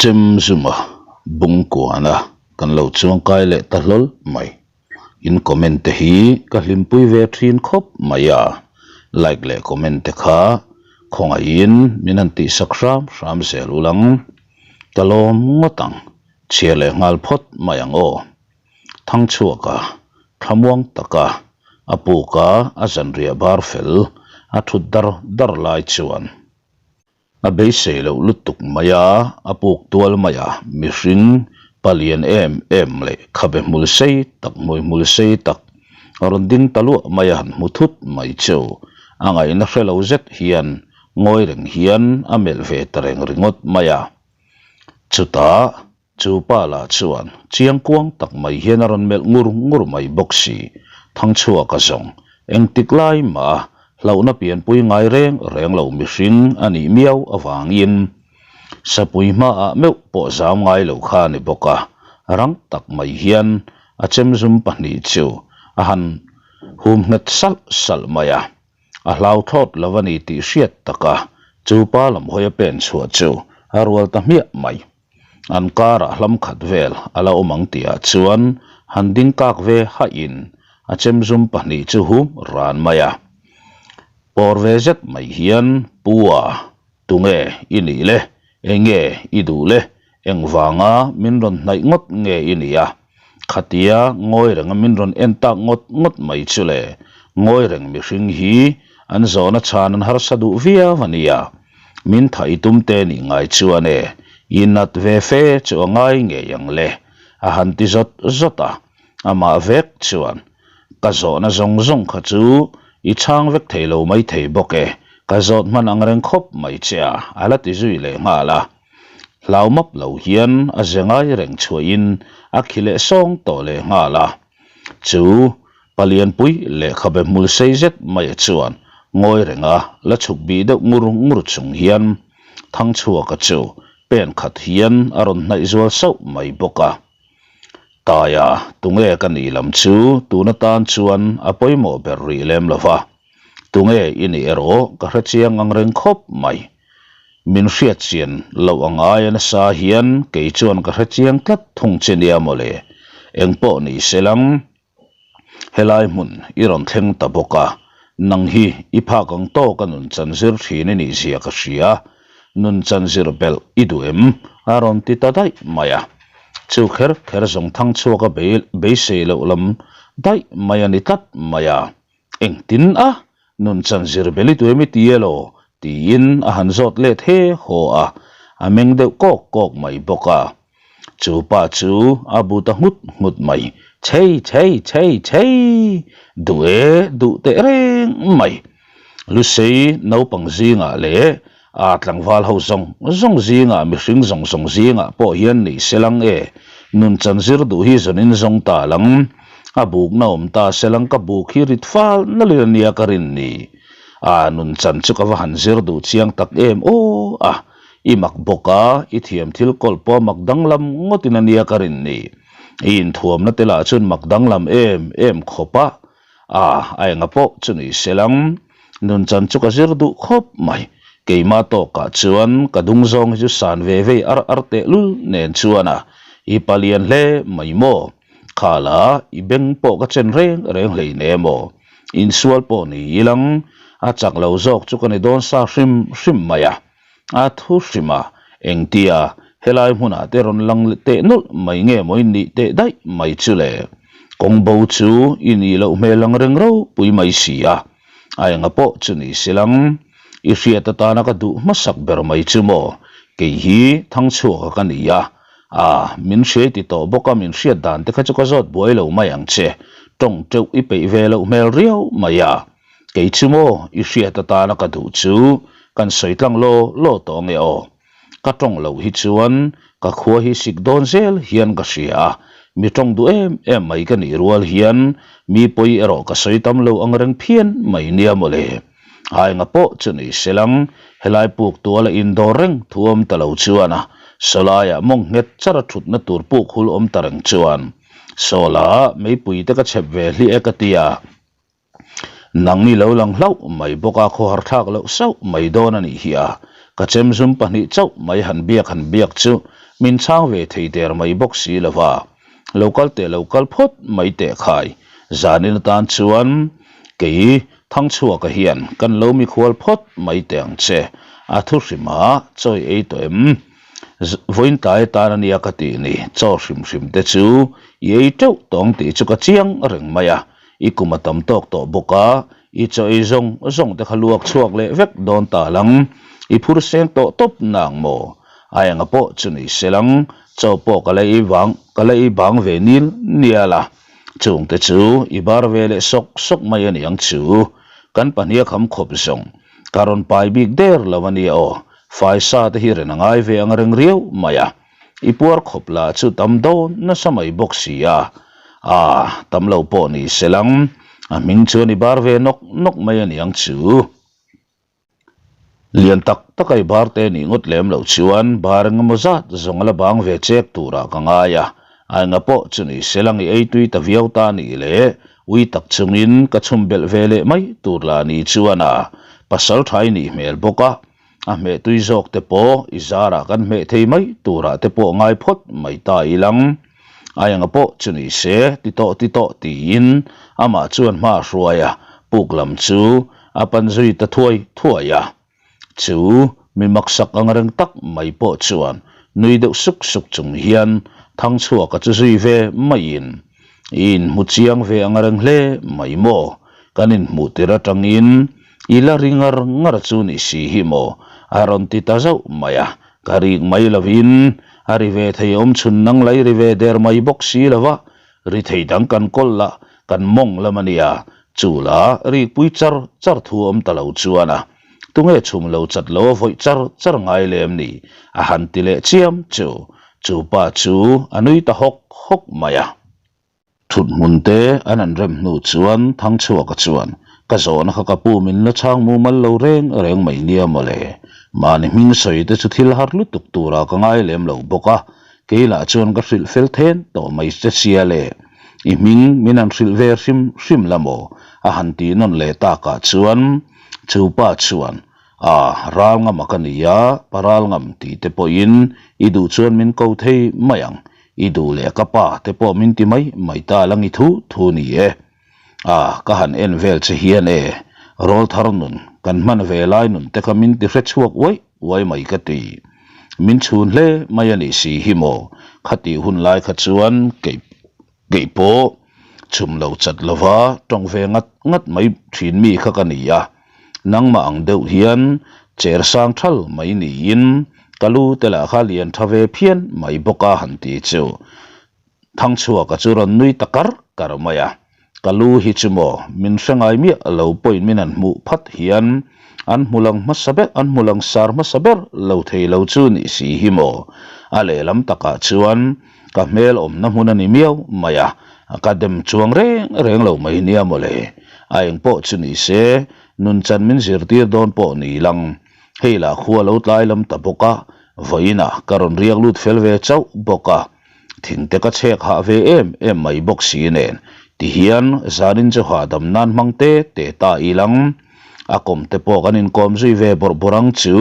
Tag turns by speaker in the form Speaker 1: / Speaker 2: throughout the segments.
Speaker 1: Chemzuma bungkuana kan lo chuangkai leh ta hlawl mai. In comment te hi ka hlimpui ve thin khawp mai a, like leh comment te kha khawngaihin min han tihsak hram hram zel ulang. Ka lawm ngawt ang, chhiar leh nghal phawt mai ang aw. Thangchhuaka thlamuang taka a puka a zanriah bar fel a thut dar dar lai chuan a beisei loh lutuk mai a, a puk tual mai a, mihring palian em em leh khabe hmul sei tak hmui hmul sei tak rawn ding ta luah mai a han hmu thut mai chu a ngaihna hre lo zet hian ngawi reng hian a melh ve ta reng ringawt mai a. Chutah Chu pa lah chuan chiang kuang tak mai hian a rawn melh ngur ngur mai bawk si. Thangchhuaka zawng, engtik lai mah a hlauhna pianpui ngai reng reng lo mihring a nih miau avangin sapui hmaah meuh pawh zam ngai lo kha a ni bawk a, rang tak mai hian a chemzum pahnih chu a han hum nghet salh salh mai a. A hlau thlawt lo a ni tih hriat taka chu pa lam hawi a pen chhuah chu a rual ta hmiah mai. An karah hlam khat vel a la awm ang tihah chuan han ding kak ve haih in a chemzum pahnih chu hum ran mai a. Pawr ve zet mai hian Pu a, tunge i nih le? Enge i duh le? Engvanga min rawn hnaih ngawt nge i nih a? Khatia ngawi renga min rawn en tak ngawt ngawt mai chu le, ngawi reng mihring hi an zawhna chhan an harsa duh viau a nia. Min tha i tum te nih ngai chuan e, i nat ve fe chu a ngai ngei ang le, a han ti zawt zawt a. Amah vek chuan, Ka zawhna zawng zawng kha chu i chhang vek thei lo mai thei bawk e, ka zawt hman ang reng khawp mai che a, a la ti zui leh nghal a. Hlau map lo hian a ze ngai reng chhuahin a khi leh sawng tawh leh nghal a. Chu Palianpui lehkhabe hmul sei zet maia chuan ngawi renga la chhuk bih deuh ngur ngur chung hian Thangchhuaka chu pen khat hian a rawn hnaih zual sauh mai bawk a. Taia, tunge ka nih lam chu tun atan chuan a pawimawh ber rih lem lo va, tunge i nih erawh ka hrechiang ang reng khawp mai. Min hriatchian loh ang aia nasa hian kei chuan ka hrechiang tlat thung che nia mawle, engpawh ni se lang. Helai hmun i rawn thleng ta bawk a, nang hi i phak ang tawk a nun chan zir thin i nih zia ka hria, nun chan zir belh i duh em? a rawn ti ta daih mai a. Chu kher kher zawng thang chhuak a beisei loh lam daih mai a ni tlat mai a. Engtin a? Nun chan zir belh i duh em i ti elaw? tiin a han zawt let he haw a, a meng deuh kawk kawk mai bawk a. Chu pa chu a bu ta nghut nghut mai, Chhei chhei chhei chhei! Duh e, duh teh reng mai. Lusei naupang zingah leh a tlangval ho zawng zawng zingah mihring zawng zawng zingah pawh hian ni se lang e, nun chan zir duh hi zawnin zawng ta lang. A bukna awm ta se lang ka buk hi rit fal nalin a nia ka rin ni. A nun chan chu ka va han zir duh chiang tak em aw a. I mak bawk a, i thiam thil kawl pawh mak danglam ngawtin a nia ka rin ni. I inthuamna te lah chuan mak danglam em em khawp a, a a enga pawh chu ni se lang. Nunchan chu ka zir duh khawp mai. Keimah tawkah chuan ka dung zawng hi chu san ve vei ar ar tehlul nen chuan a, i palian hle mai maw? Khala, i beng pawh ka chen reng reng hleinem aw. Insual pawh ni ilang, a chak lo zawk chu ka ni dawn sa hrim hrim mai a. A thu hrim a, engtia helai hmunah te rawn lang teh nawlh mai nge maw i nih teh daih mai chu le? Kawng bo chu i nih loh hmel ang reng ropui mai si a, a enga pawh chu ni si lang. I hriat atana ka duh hmasak ber mai chu maw? Kei hi Thangchhuaka ka ni a, A, min hriai ti tawh bawk a, min hriat dan te kha chu ka zawt buai lo mai ang che. Tawng teuh i peih ve loh hmel riau mai a. Kei chu maw, i hriat atana ka duh chu kan sawi tlang law law tawh ange aw. Ka tawng loh hi chuan ka khua hi sik dawn zel hian ka hria a, mi tawng duh em em mai ka nih rual hian mi pawi erawh ka sawi tam lo ang reng phian mai nia mawle. Hainga pawh chu ni se lang, helai puk tuala indawr reng thu awm ta lo chuan a sawlaiah mawng nghet char a thutna tur puk hul awm ta reng chuan Sawla meipui te ka chhep ve hliah e ka ti a, nang i lo lang hlauh mai bawk a, khawhar thlak loh sauh mai dawn a nih hi a, ka chem zum pahnih chauh mai han biak han biak chu. Min chhang ve thei der mai bawk si lo va. Lo kal teh lo kal phawt mai teh khai. Zanin atan chuan kei Thangchhuaka hian kan lo mikhual phawt mai teh ang che. A thu hrim a, chawi ei tawh em? Vawiin tlai atan a nia ka tih ni, chaw hrim hrim te chu i ei teuh tawng tih chu ka chiang reng mai a. I kum a tam tawk tawh bawk a, i chaw ei zawng zawng te kha luak chhuak leh vek dawn ta lang. I phur seng tawh tawp nang maw? A enga pawh chu ni se lang, chaw pawh ka la ei vang ka la ei bang ve nil nial a. Chung te chu i bar ve leh sawk sawk mai a niang chu. Kan pahnih a kham khawp zawng. Ka rawn pai bik der lo a nia aw. Faisa te hi ren a ngai ve ang reng riau mai a. I puar khawp lah chu tam dawn nasa mai bawk si a. Aa, tam lo pawh ni se lang. A hming chuan i bar ve nawk nawk mai a niang chu. Lian tak tak a i bar te nih ngawt lem loh chuan bar engemaw zat zawng a la bang ve chek turah ka ngai a. A enga pawh chu ni se lang i ei tui ta viau ta nih leh ui tak chungin ka chhum belh ve leh mai tur lah ni chuan a pasal tha i nih hmel bawk a. A hmeh tui zawk te pawh i zarah kan hmeh thei mai turah te pawh ngai phawt mai ta ilang. A enga pawh chu ni se, ti tawh ti tawh tiin amah chuan hma a hruai a, puk lam chu a pan zui ta thuai thuai a. Chu mi maksak ang reng tak mai pawh chuan nui deuh suk suk chung hian Thangchhuaka chu zui ve maiin, I inhmu chiang ve ang reng hle mai maw? Kan inhmuh tir atangin i la ri ngar ngar chu ni si hi maw? a rawn ti ta zauh mai a. Ka rik mai lovin a ri ve thei awm chhun nang lai ri ve der mai bawk si lo va, ri thei dang kan kawl lah kan mawng lam a nia, chu la rikpui char char thu awm ta lo chuan a tunge chhum lo chat lo a vawih char char ngai lem ni a han ti leh chiam chu, chu pa chu a nui ta hawk hawk mai a. Thut hmun te an an rem hnu chuan Thangchhuaka chuan, Ka zawhna kha ka pu min la chhang mumal lo reng reng mai nia mawle. Mahni hming sawi te chu thil har lutuk turah ka ngai lem lo bawk a, kei lah chuan ka hrilh fel then tawh mai che sia le. I hming min han hrilh ve hrim hrim la maw? a han tih nawn leh takah chuan chu pa chuan, A, ral ngam a ka ni a, pa ral ngam tih te pawhin i duh chuan min ko thei mai ang. I duh leh ka pa te pawh min ti mai mai ta lang i thu thu ni e. A, ka han en vel che hian e, rawlthar nun, kan hman ve lai nun te kha min ti hre chhuak uai uai mai ka ti. Min chhun hle mai a nih si hi maw, khatih hun lai kha chuan kei kei pawh chhum lo chat lova tawng ve ngat ngat mai thin mi kha ka ni a. Nangmah ang deuh hian cher sang thal mai niin ka lu te lah kha lian tha ve phian mai bawk a han ti chu Thangchhuaka chu rawn nui ta kar kar mai a. Ka lu hi chu maw min hre ngai miah lo pawhin min han hmuh phat hian an hmu lang hmasa ber an hmu lang sar hmasa ber lo thei lo chu nih si hi maw. A lehlam takah chuan ka hmel awmna hmun a ni miau mai a, ka dem chuang reng reng lo mai nia mawle. A eng pawh chu ni se, nunchan min zirtir dawn pawh ni lang. Hei lah khua lo tlai lam ta bawk a, vawiinah ka rawn riak lut fel ve chauh bawk a, thingte ka chhek hah ve em em mai bawk si nen, tihian zanin chu hahdam nan hmang te te ta ilang. A kawm te pawh kan inkawm zui ve bawrh bawrh ang chu,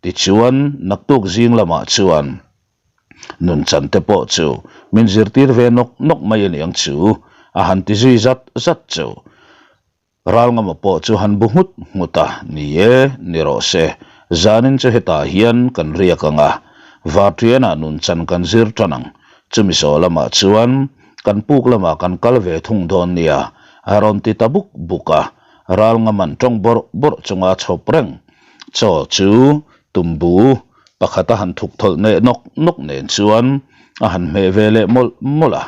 Speaker 1: tichuan naktuk zing lamah chuan. Nunchan te pawh chu min zirtir ve nawk nawk mai a niang chu, a han ti zui zat zat chu. Ralngama pawh chu han bu nghut nghut a, ni e, ni rawh se, zanin chu hetah hian kan riak ang a, Varṭianah nunchan kan zir ṭan ang, chumi zawh lamah chuan kan puk lamah kan kal ve thung dawn nia, a rawn ti ta buk buk a, Ralngaman ṭawng bawrh bawrh chunga chhawp reng chaw chu tumbu Pakhat a han thuk thawlh neh nawk nawk nen chuan a han hmeh ve leh mawlh mawlh a,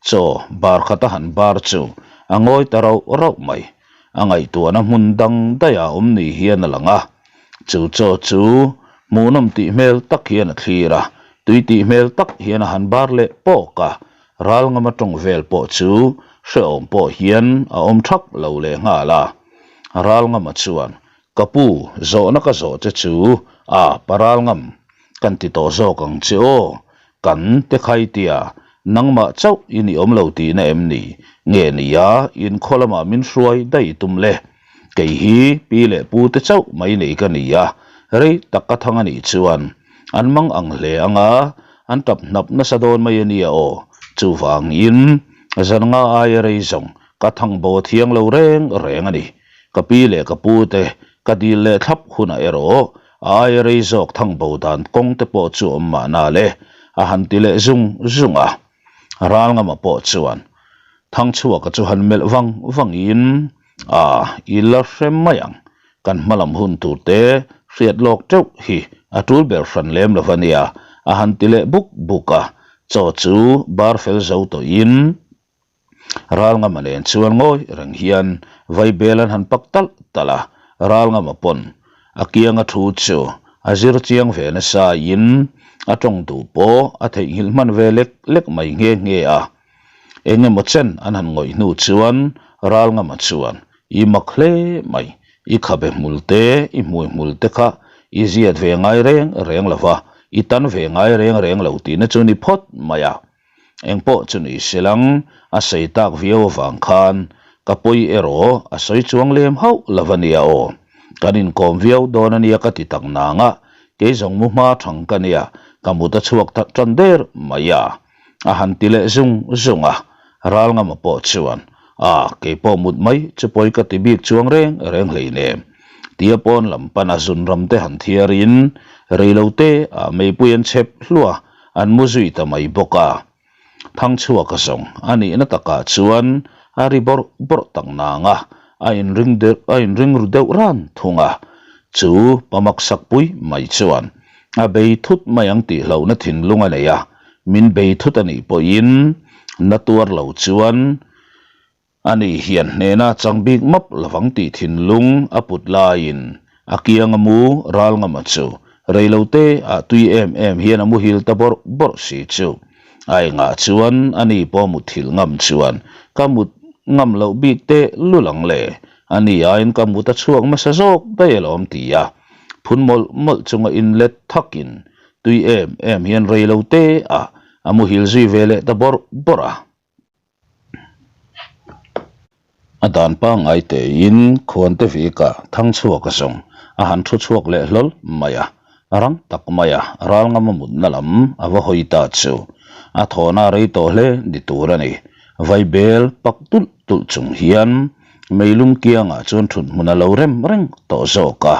Speaker 1: chaw bar khat a han bar chu a ngawi ta rauh rauh mai. A ngaihtuahna hmun dang daih a awm ni hian a lang a, chu chaw chu hmuhnawm tih hmel tak hian a thlir a, tui tih hmel tak hian a han bar leh pawk a, ral ngama tawng vel pawh chu hrehawm pawh hian a awm thak lo leh nghal a. Ral ngama chuan Ka pu, zawhna ka zawh che chu a paral ngam kan ti tawh zawk ang che aw, kan te khai tia nangmah chauh i ni awm lo tihna em ni? Nge nia inkhaw lamah min hruai daih tum le? Kei hi pi leh pu te chauh mai nei ka ni a, rei tak ka thang a nih chuan an mang ang hle ang a. an tap hnap nasa dawn mai a nia aw. Chuvangin zan nga aia rei zawng ka thang bo a thiang lo reng reng a ni. Ka pi leh ka pu te ka dil leh thlap hunah erawh a aia rei zawk thang bo dan kawng te pawh chu awm mahna le, a han ti leh zung zung a. Ralngama pawh chuan Thangchhuaka chu han melh vang vangin, A, i la hre mai ang, kan hmalam hun tur te hriat lawk teuh hi a tul ber hran lem lo va nia, a han ti leh buk buk a, chaw chu bar fel zo tawhin Ralngama nen chuan ngawi reng hian vaibel an han pak talh talh a, Ralngama pawn a kianga thu chu a zir chiang ve nasa in a tawng duh pawh a theihnghilh hman ve lek lek mai nghe nghe a. Eng emaw chen an han ngawih hnu chuan Ralngama chuan, I mak hle mai, i khabe hmul te, i hmui hmul te kha i ziat ve ngai reng reng lo va, i tan ve ngai reng reng lo tihna chu ni phawt mai a. Engpawh chu ni se lang, a sawi tak viau avang khan ka pawi erawh a sawi chuang lem hauh lo a nia aw. Kan inkawm viau dawn a nia ka ti tak nang a, kei zawng mu hma thang ka nia, ka mut a chhuak tak tan der mai a. A han ti leh zung zung a, Ralngama pawh chuan, A, kei pawh mut mai chu pawi ka ti bik chuang reng reng hleinem. Tia pawn lam pana zunram te han thiarin reilote ah meipui an chhep hluah a, An mu zui ta mai bawk a. Thangchhuaka zawng a nihna takah chuan a ri bawrh bawrh tak nang a, a inring deuh a inring ru deuh ran thung a. Chu pamak sakpui mai chuan a bei thut mai ang tih hlauhna thinlung a nei a, min bei thut a nih pawhin na tuar lo chuan Ani hian hnena chang bik map lovang tih thinlung a put laiin a kiang a mu ral ngama chu reilote ah tui em em hian a muhil ta bawrh bawrh si chu. A engah chuan ani pawh mutthilh ngam chuan ka mut ngam loh bik teh lul ang le, ani aiin ka mut a chhuak hmasa zawk daih alawm ti a phun mawlh mawlh chunga inlet thakin tui em em hian reilote ah a muhil zui ve leh ta bawrh bawrh a. A dan pangngai tein khuante vika thangchhuak a zawng a han thu chhuak leh hlawl mai a, rang tak maia ralngama mutna lam a va hawi ta chu a thawhna rei tawh hle ni tur a ni. Vaibel pak tulh tulh chung hian meilum kiangah chuan thut hmun a lo rem reng tawh zawk a.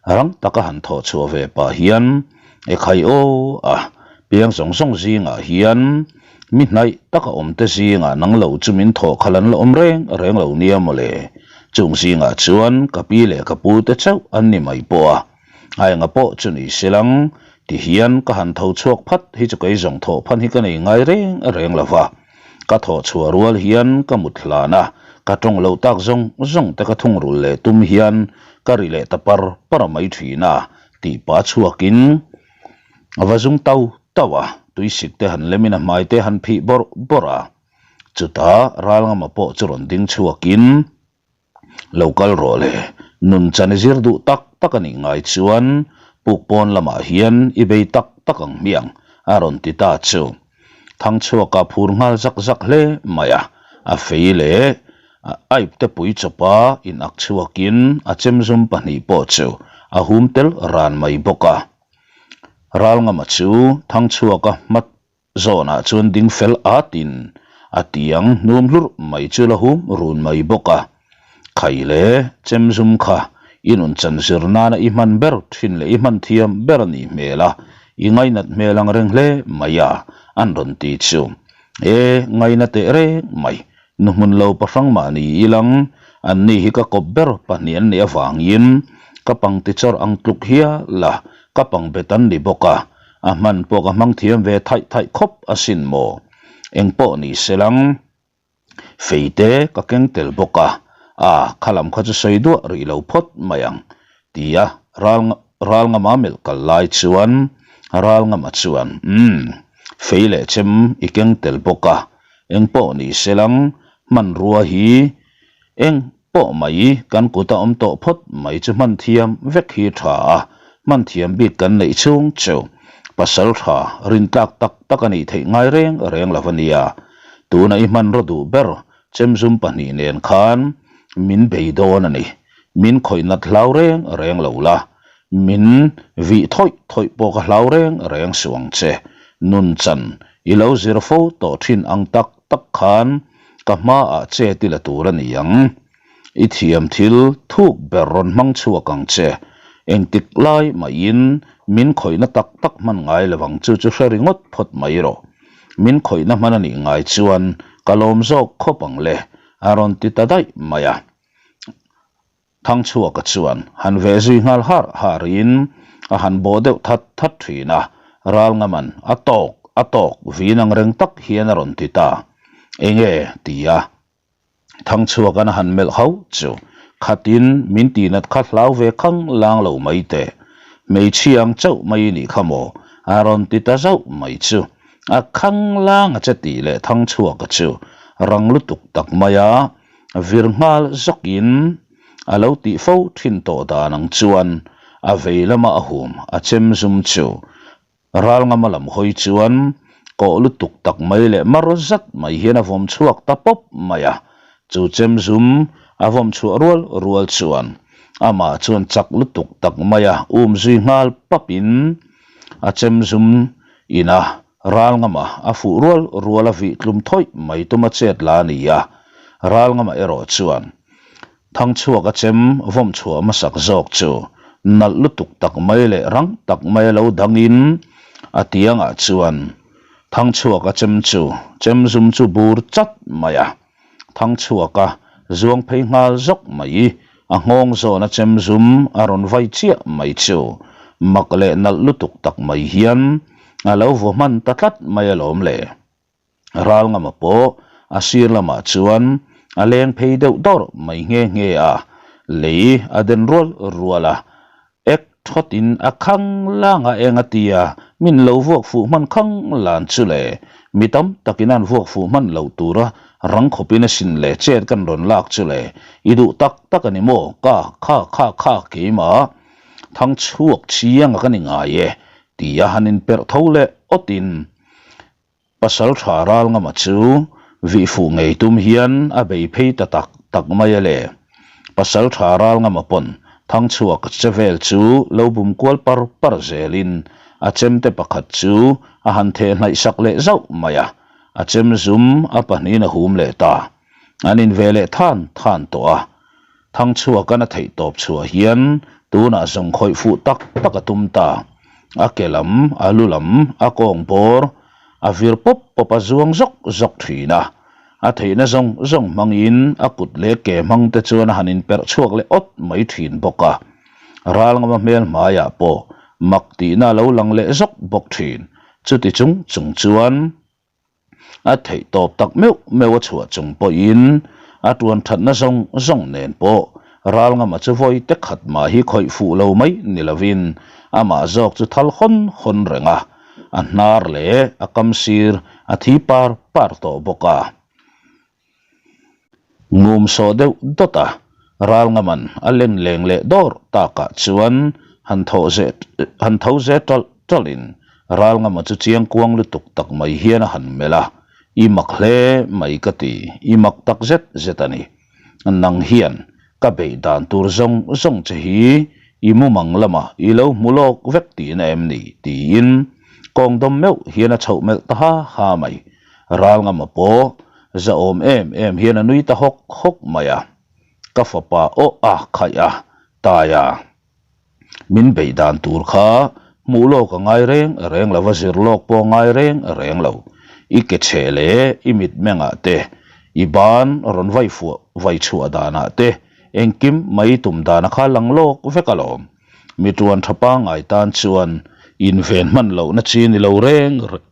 Speaker 1: Rang taka han thawh chhuah ve pah hian ekhai aw a piang zawng zawng zingah hian mi hnaih taka awm te zingah nang lo chu min thawh khalh an la awm reng reng lo nia mawle. Chung zingah chuan ka pi leh ka pu te chauh an ni mai pawh a, a enga pawh chu ni silang ti hian ka han tho chhuak phat hi chu kei zawng thawh phan hi ka nei ngai reng reng lo va. Ka thawh chhuah rual hian ka mut hlan a, ka tawng loh tak zawng zawng te ka thungrul leh tum hian ka ri leh ta par par mai thin a, tih pah chhuakin a va zung tau tau a, tuisik te han lemin a hmai te han phih bawrh bawrh a, chutah Ralngama pawh chu rawn ding chhuakin. Lo kal rawh le, nun chan i zir duh tak tak a nih ngai chuan puk pawn lamah hian i bei tak tak ang hmiang, a rawn ti ta chu. Thangchhuaka phur nghal zak zak hle mai a, a fei leh a aipte pui chawpa inak chhuakin a chemzum pahnih pawh chu a hum tel ran mai bawk a. Ralngama chu Thangchhuaka hma Zawnah chuan ding fel atin a tiang hnum hlurh mai chu la hum run mai bawk a. Khai le, chem zum kha i nun chan zir nana i hman ber thin leh i hman thiam ber a nih hmel a, i ngainat hmel ang reng hle mai a, an rawn ti chu. E, ngaina teh reng mai, Nu hmun lo pahrang mah ni ilang, an ni hi ka kawp ber pahnih an nih avangin ka pang ti chawrh ang tluk hial a, ka pang bet an ni bawk a, a hman pawh ka hmang thiam ve thaih thaih khawp asin maw. Engpawh ni selang, feite ka keng tel bawk a, a khalam kha chu sawi duah rih lo phawt mai ang, tia ral Ralngama melh kal lai chuan Ralngama chuan, Umm, fei leh chem i keng tel bawk a, Engpawh ni se lang, hmanrua hi eng pawh mai kan kut a awm tawh phawt mai chu hman thiam vek hi tha a, hman thiam bik kan neih chhung chu pasal tha rintlak tak tak a nih theih ngai reng reng lo a nia. Tuna i hmanraw duh ber chemzum pahnih nen khan min bei dawn a ni. Min khawih nat hlau reng reng lo la, min vih thawih thawih pawh ka hlau reng reng suh ang che. Nunchan i lo zir fo tawh thin ang tak tak khan ka hmaah chet i la tur a ni ang. I thiam thil thuk ber rawn hmang chhuak ang che. Engtik lai mahin min khawihna tak tak hman ngai lo ang chu chu hre ringawt phawt mai rawh. Min khawihna hman a nih ngai chuan ka lawm zawk khawp ang le, a rawn ti ta daih mai a. Thangchhuaka chuan han ve zui nghal har harin a han bawh deuh that that thin a, Ralngaman a tawk a tawk vin ang reng tak hian a rawn ti ta. Enge? ti a Thangchhuakan a han melh hauh chu khatin min tihnat kha hlau ve khang lang lo mai teh. Hmeichhia ang chauh mai i nih kha maw? a rawn ti ta zauh mai chu a khang lang a che tih leh Thangchhuaka chu rang lutuk tak mai a vir nghal zawkin a lo tih fo thin tawh dan ang chuan a vei lama a hum a chem zum chu Ralngama lam hawi chuan kawh lutuk tak mai leh mar zat mai hian a vawm chhuak ta pawp mai a, chu chem zum a vawm chhuah rual rual chuan amah chuan chak lutuk tak mai a um zui nghal papin a chem zum ina Ralngama a fuh rual rual a vih tlum thawih mai tum a chet la a ni a, Ralngama erawh chuan Thangchhuak a chem vawm chhuah hmasak zawk chu nalh lutuk tak mai leh rang tak mai a lo dangin a tiangah chuan Thangchhuak a chem chu chem zum chu bur chat mai a. Thangchhuak a zuang phei nghal zawk mai. A nghawng zawn a chem zum a rawn vai chiah mai chu mak leh nalh lutuk tak mai hian a lo vaw hman ta tlat mai alawm le. Ralngama pawh a sir lamah chuan a leng phei deuh dawrh mai nghe nghe a, lei a den rual rual a, ek thawtin a khang lang a eng a ti a, min lo vuak fuh hman khang lan chu le, mi tam takin an vuak fuh hman loh tura rang khawpin a sin le chet kan rawn lak chu le, i duh tak tak a ni maw ka kha kha kha keimah thang chhuak chiang a ka ni ngai e ti a han inperh tho leh awtin. Pasal tha Ralngama chu vih fuh ngei tum hian a bei phei ta tak tak mai a le. Pasal tha Ralngama pawn Thangchhuak che vel chu lo bum kual par par zelin a chemte pakhat chu a han theh hnaih sak leh zauh mai a, a chem zum a pahnihin a hum leh ta. An in ve leh than than tawh a. Thangchhuakan a theih tawp chhuah hian tunah zawng khawih fuh tak tak a tum ta. A ke lam, a lu lam, a kawng bawr, a vir pawp pawp a zuang zawk zawk thin a. A theihna zawng zawng hmangin a kut leh ke hmang te chuan a han inperh chhuak leh awt mai thin bawk a. Ralngama hmel hmaiah pawh mak tihna a lo lang leh zawk bawk thin. Chuti chung chung chuan. A theih tawp tak meuh meuh a chhuah chung pawhin a tuan thatna zawng zawng nen pawh Ralngama chu vawi te khat mah hi khawih fuh lo mai ni lovin amah zawk chu thal hawn hawn reng a, a hnar leh a kam sir a thi par par tawh bawk a. Ngum sawh deuh dawt a, Ralngaman a len leng leh dawr takah chuan han thaw ze han tho ze ṭalh ṭalhin Ralngama chu chiang kuang lutuk tak mai hian a han melh a, I mak hle mai ka ti, i mak tak zet zet a ni. Nang hian ka beih dan tur zawng zawng che hi i mumang lamah i lo hmu lawk vek tihna em ni? tiin kawng dawm meuh hian a chhoh melh ta ha ha mai. Ralngama pawh zahawm em em hian a nui ta hawk hawk mai a, ka fapa aw a khaih a, tai a, min beih dan tur kha hmuh lawk a ngai reng reng lo va, zir lawk pawh a ngai reng reng lo, i ke chhe leh i mitmengah te, i ban rawn vai fuah vai chhuah danah te engkim mai tum dana kha lang lawk vek alawm, mi tuan tha pangngai tan chuan inven hman lohna chi ni lo reng reng.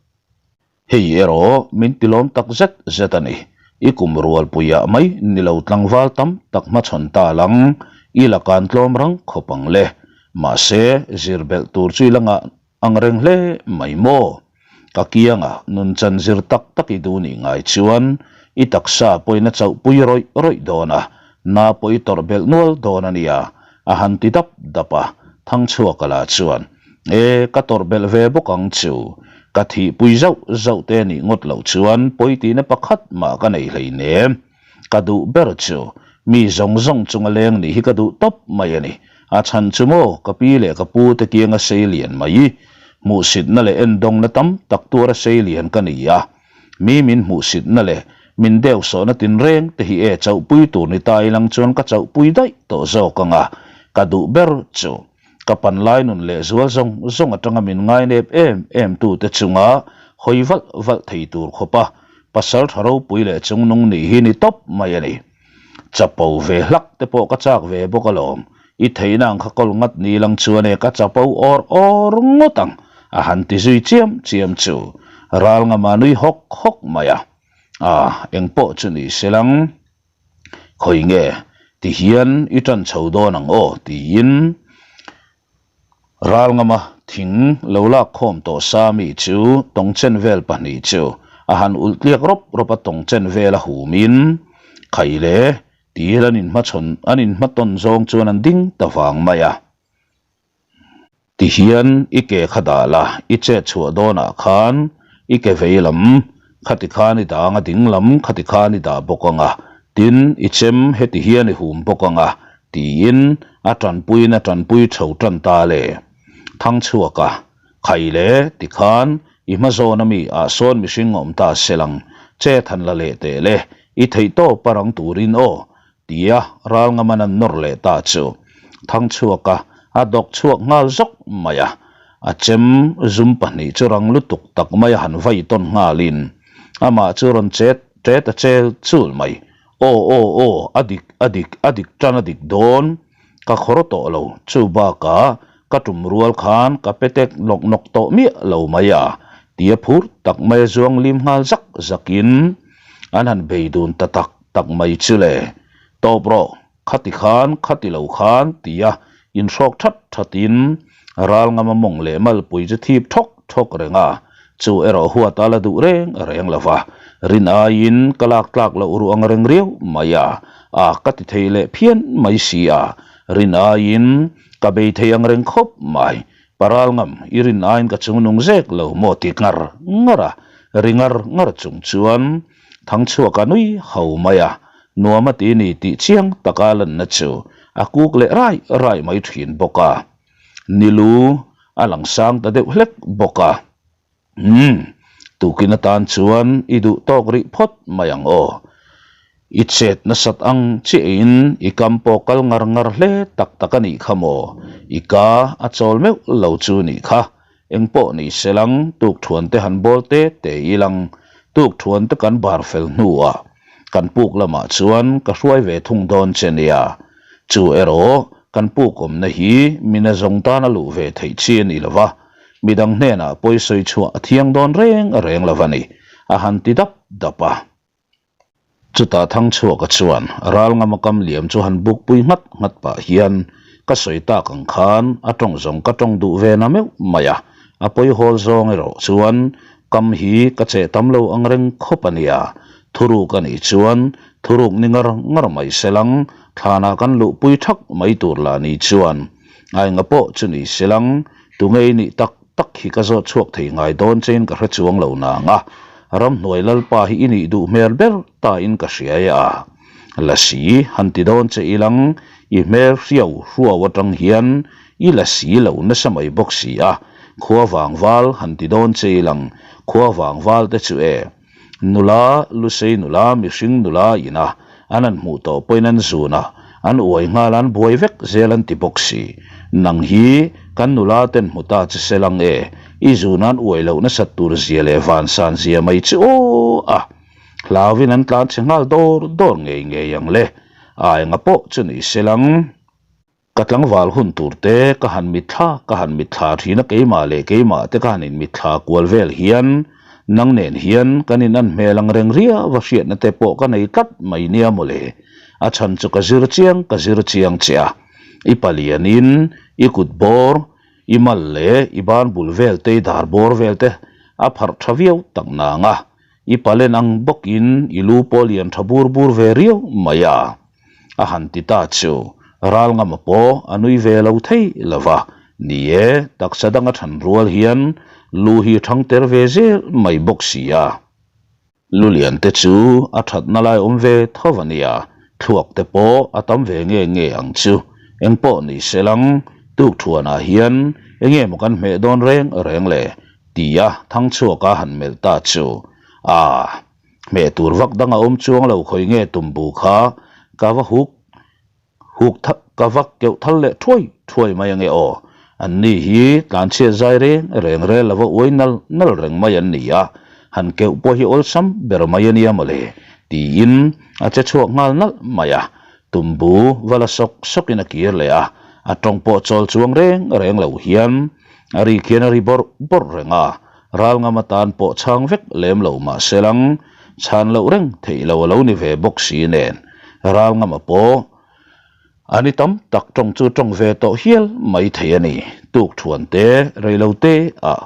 Speaker 1: Hei erawh min tilawm tak zet zet a ni. I kum rualpuiah mai ni lo tlangval tam tak hmachhawn ta lang, i la kan tlawm rang khawp ang le. Mahse, zir belh tur chu i la ngah ang reng hle mai maw? Ka kiangah nunchan zir tak tak i duh nih ngai chuan i taksa pawhin a chauhpui rawih rawih dawn a, na pawh i tawrh belh nual dawn a nia, a han ti dap dap a, Thangchhuaka lah chuan, E, ka tawrh belh ve bawk ang chu. Ka thihpui zauh zauh te nih ngawt loh chuan pawi tihna pakhat mah ka nei hleinem. Ka duh ber chu mi zawng zawng chunga leng nih hi ka duh tawp mai a ni. A chhan chu maw ka pi leh ka pu te kianga sei lian mai. Hmuhsitna leh endawngna tam tak tuara sei lian ka ni a. Mi min hmuhsitna leh min deusawhna tinreng te hi e chauhpui tur ni ta ilang chuan ka chauhpui daih tawh zawk ang a, ka duh ber chu. Ka panlai nun leh zual zawng zawng atanga min ngainep em em tute chunga hawi valh valh thei tur khawpa pasal tha ropui leh chungnung nih hi ni tawp mai a ni. Chapo ve hlak te pawh ka chak ve bawk alawm. I theihna ang kha kawl ngat ni lang chuan e ka chapo awr awr ngawt ang a han ti zui chiam chiam chu ral ngama nui hawk hawk mai a. Ah, engpawh chu ni se lang. Khawi nge ti hian i tan chho dawn ang aw tiin Ralngama thing lo lak khawm tawh sa mi chu tawngchen vel pahnih chu a han ulh tliak rawp rawp a tawngchen vel a hum in khai le tiin an inhmachhawn an inhmatawn zawng chuan an ding ta vang mai a. Tihian i ke kha dah la i chet chhuah dawnah khan i ke vei lam khati khan i dang a ding lam khati khan i dah bawk ang a tin i chem heti hian i hum bawk ang a Tiin a tanpuiin a tanpui tho tan ta le. Thangchhuak a, Khai le, tikhan i hma zawn ami ah sawn mihring a awm ta selang, che than la leh teh le, i theih tawp a rang turin aw, tia ral ngaman an nawr leh ta chu. Thangchhuak a, a dawk chhuak nghal zawk mai a, a chem zum pahnih chu rang lutuk tak mai a han vai tawn nghalin amah chu rawn chet tet a chel chul mai. Aw aw aw, a dik, a dik, a dik tan a dik dawn, ka khawr tawh lo, chu bakah ka tum rual khan ka pe tek nawk nawk tawh miah lo mai a, tia phur tak mai a zuang lim nghal zak zakin an han bei dun ta tak tak mai chu le. Tawp rawh, khati khan, khati lo khan, tia inhrawk that thatin ral ngama mawng leh malpui chu thip thawk thawk reng a, chu erawh huat a la duh reng reng lo va, rin aiin ka lak tlak loh ruh ang reng riau mai a, a ka ti thei leh phian mai si a, rin aiin ka bei thei ang reng khawp mai, paral ngam i rin aiin ka chungnung zek lo maw ti ngar ngar a, ri ngar ngar chung chuan Thangchhuak a nui ho mai a, nuam a ti ni tih chiang taka lanna chu a kuk leh rai rai mai thin bawk a. Nilu a lang sang ta deuh hlek bawk a. Umm, tukin atan chuan i duh tawk rih phawt mai ang aw. I chet nasat ang chiahin i kam pawh kal ngar ngar hle tak tak a nih kha maw? I ka a chawl meuh lo chu nih kha. Engpawh ni selang tukthuan te han bawl te te ilang tukthuan te kan bar fel hnuah kan puk lamah chuan ka hruai ve thung dawn che nia. Chu erawh kan puk awmna hi mina zawng tan a luh ve theih chi a ni lova, midang hnenah pawisawi chhuah a thiang dawn reng reng lo a ni, a han ti dap dap a. Chutah Thangchhuaka chuan Ralngama kam liam chu han buk pui nghat nghat pah hian ka sawi tak ang khan a tawng zawng ka tawng duh ve na meuh mai a, a pawihawl zawng erawh chuan kam hi ka cheh tam lo ang reng khawp a nia, thuruk a nih chuan thuruk ni ngar ngar mai selang thlanah kan luhpui thak mai tur lah ni chuan Ngainga pawh chu ni selang tunge i nih tak tak hi ka zawt chhuak thei ngai dawn chein ka hre chuang lo nang a, ramhnuai lalpa hi i nih duh hmel ber ta in ka hria e a. Lasi han ti dawn che ilang i hmel hriau hruau atang hian i lasi lo nasa mai bawk si a, khua vangval han ti dawn che ilang khua vangval te chu e. Nula, Lusei nula, mihring nula ina an han hmuh tawh pawhin an zun a, an uai nghal a, an buai vek zel an ti bawk si. Nang hi kan nula ten hmu ta che sel ang e, i zun a an uai loh nasat tur zia leh vansan zia mai chu aw a! Hlauin an tlan chhe nghal dawr dawr ngei ngei ang le, a enga pawh chu ni sel ang. Ka tlangval hun tur te ka han mitthla ka han mitthla thin a keimah leh keimah te ka han inmitthla kual vel hian nang nen hian kan in an hmel ang reng riau a hriatna te pawh ka nei tlat mai nia mawle. A chhan chu ka zir chiang ka zir chiang che a. I palianin i kut bawr, i mal leh i ban bul vel te i dar bawr vel te a pharh tha viau tak nang a. I palen ang bawkin i lu pawh lian tha bur bur ve riau mai a. A han ti ta chu Ralngama pawh a nui ve lo thei lo va, ni e, taksa danga than rual hian lu hi thang ter ve zel mai bawk si a. Lulian te chu a thatna lai awm ve tho a nia, thluak te pawh a tam ve nge nge ang chu. Engpawh ni se lang, tukthuanah hian. enge maw kan hmeh dawn reng reng le? Tia Thangchhuaka han melh ta chu, Aa, hmeh tur vak dang a awm chuang lo khawi nge tumbu kha ka va huk huk ka va keuh thal leh thuai thuai mai ange aw. An ni hi tlanchhiat zai reng reng rel lova uai nal nal reng mai an ni a, han keuh pawh hi awlsam ber mai a nia mawle, tiin a che chhuak nghal nalh mai a. Tumbu va la sawk sawkin a kir leh a, a tawng pawh chawl chuang reng reng lo hian a ri khian a ri bawrh bawrh reng a, ral ngam atan pawh chhang vek lem lo mah se lang chhan loh reng theih lo a lo ni ve bawk si nen ral ngama pawh a ni tam tak tawng chu tawng ve tawh hial mai thei a ni. Tuk thuan te rei lo te ah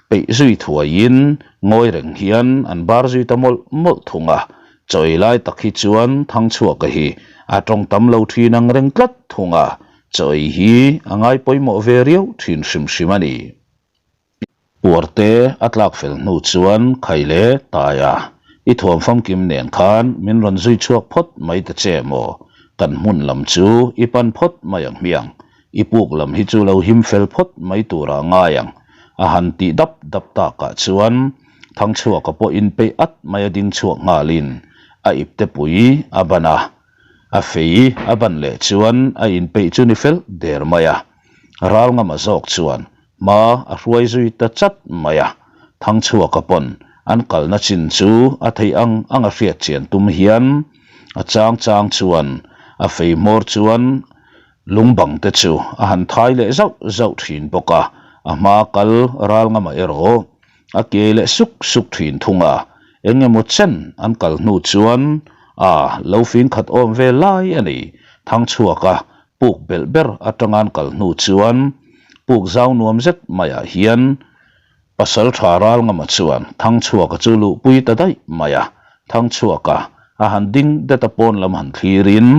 Speaker 1: peih zui thuaiin ngawi reng hian an bar zui ta mawlh mawlh thung a, chawi lai tak hi chuan Thangchhuaka hi a tawng tam lo thin ang reng tlat thung a, chawi hi a ngai pawimawh ve riau thin hrim hrim a ni. Puarte a tlak fel hnu chuan khai le taia i thuam famkim nen khan min rawn zui chhuak phawt mai ta che maw? Kan hmun lam chu i pan phawt mai ang hmiang. I puk lam hi chu lo him fel phawt mai turah ngai ang, a han tih dap dap takah chuan Thangchhuaka pawh inpeih at mai a ding chhuak nghalin a ipte pui a ban a, a fei a ban leh chuan a inpeih chu ni fel der mai a. Ralngama zawk chuan hma a hruai zui ta chat mai a, Thangchhuaka pawn an kalna chin chu a theih ang ang a hriat chian tum hian a chang chang chuan a fei hmawr chuan Lung bang te chu a han thai leh zauh zauh thin bawk a, a hma kal ral ngama erawh a kiai leh suk suk thin thung a, eng emaw chen an kal hnu chuan a lo fing khat awm ve lai a ni. Thangchhuak a puk belh ber atanga an kal hnu chuan puk zau nuam zet maiah hian Pasal tha ral ngama chuan Thangchhuaka chu luhpui ta daih mai a, Thangchhuaka a han ding det a pawn lam han thlirin,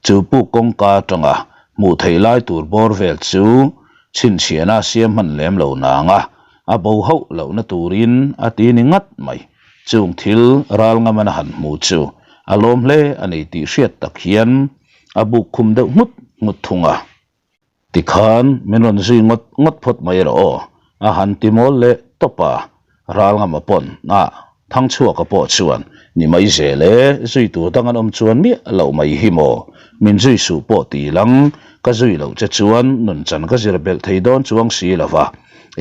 Speaker 1: Chu puk kawngka atanga hmuh theih lai tur bawr vel chu chhinchhiahna a siam hman lem lo nang a, a bo hauh lohna turin a ti ni ngat mai. Chung thil ral ngamana han hmu chu a lawm hle a ni tih hriat tak hian a buk khum deuh nghut nghut thung a. Tikhan min rawn zui ngawt ngawt phawt mai rawh aw, a han ti mawl leh tawp a, Ralngama pawn a Thangchhuaka pawh chuan ni mai zel e, zui tur dang an awm chuan miah loh mai hi maw, min zui suh pawh ti lang, ka zui loh che chuan nunchan ka zir belh thei dawn chuang si lo va,